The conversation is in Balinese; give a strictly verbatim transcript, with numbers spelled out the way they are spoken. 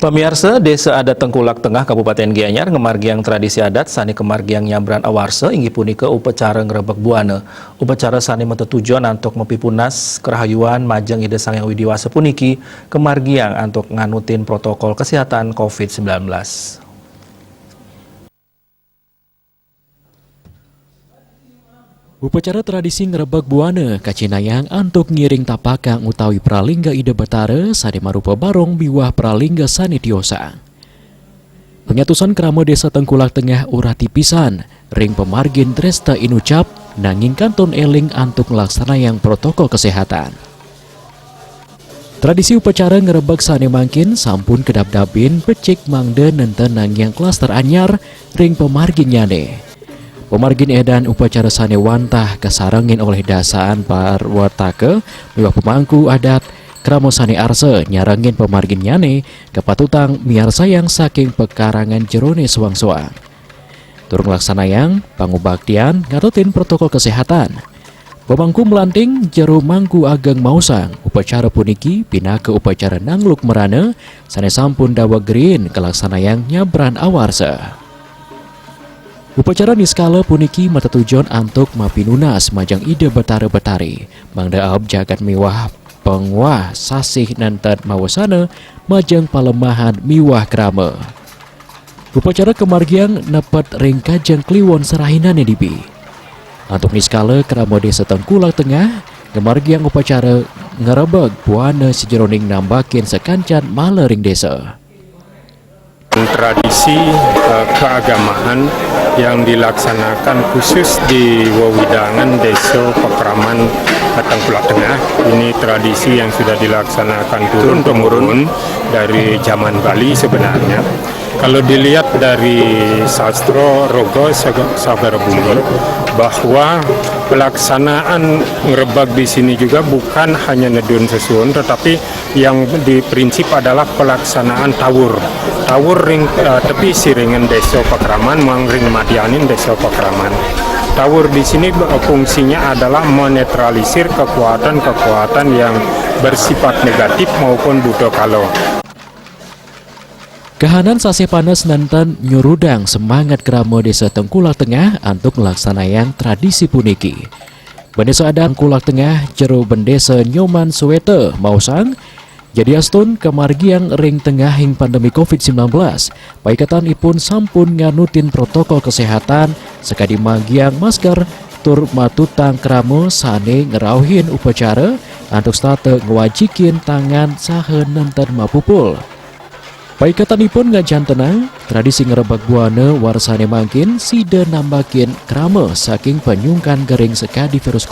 Pamiarsa, Desa Adat Tengkulak Tengah, Kabupaten Gianyar, ngamargiang tradisi adat sane kamargiang nyabran awarsa, inggih punika upacara ngrebek buana. Upacara sane matetujon antuk mapipunas karahayuan majeng Ida Sang Hyang Widi Wasa puniki kamargiang antuk nganutin protokol kesehatan covid sembilan belas. Upacara tradisi ngrebek buana kacinayang antuk ngiring tapakang utawi pralingga Ida Betara sane marupa barong miwah pralingga sane tiosang. Panyatusan krama Desa Tengkulak Tengah urati pisan ring pamargin dresta inucap, nanging kantun eling antuk nglaksanayang protokol kesehatan. Tradisi upacara ngrebek sane mangkin sampun kadabdabin becik mangda nenten nangiang klaster anyar ring pamarginnyane. Pamargin edan upacara sane wantah kasarengin olih dasaan parwetaka miwah pemangku adat, krama sane arsa nyarengin pamarginnyane kapatutang miarsayang saking pekarangan jerone soang-soang. Tur nglaksanayang pangubaktian ngatutin protokol kesehatan. Pemangku mlanting jero Mangku Ageng maosang, upacara puniki pinaka upacara nangluk merana sane sampun daweg riin kalaksanayang nyabran awarsa. Upacara niskala puniki matetujon antuk mapinunas majeng Ida Betara Betari, mangda aeb jagat miwah panguah sasih nenten mawasana majeng palemahan miwah krama. Upacara kamargiang nepet ring Kajeng Kliwon serahinane dibi. Antuk niskala krama Desa Tengkulak Tengah ngamargiang upacara ngrebek buana sajeroning nambakin sakancan mala ring desa. Tradisi, eh, keagamaan yang dilaksanakan khusus di wewidangan Desa Pakraman, eh, Tengkulak Tengah. Ini tradisi yang sudah dilaksanakan turun-temurun dari zaman Bali sebenarnya. Kalau dilihat dari sastra Roga Saga-, Sagara Bumi, bahwa pelaksanaan ngrebek di sini juga bukan hanya nedun sesuun, tetapi yang diprinsip adalah pelaksanaan tawur. Tawur ring, eh, tepi siringan Desa Pakraman, mangda ring madianin Desa Pakraman. Tawur di sini, eh, fungsinya adalah menetralisir kekuatan-kekuatan yang bersifat negatif maupun buta kala. Kahanan sasih panas nenten nyurudang semangat krama Desa Tengkulak Tengah antuk nglaksanayang tradisi puniki. Bendesa Adat Tengkulak Tengah jero Bendesa Nyoman Sweta maosang, yadiastun kamargiang ring tengahing pandemi covid sembilan belas, paiketanipun sampun nganutin protokol kesehatan sakadi margiang masker tur matutang krama sane ngrauhin upacara antuk setata ngwajikin tangan saha nenten mapupul. Paiketanipun ngajantenang tradisi ngrebek buana warsane mangkin sida nambakin krama saking panyungkan gering sakadi virus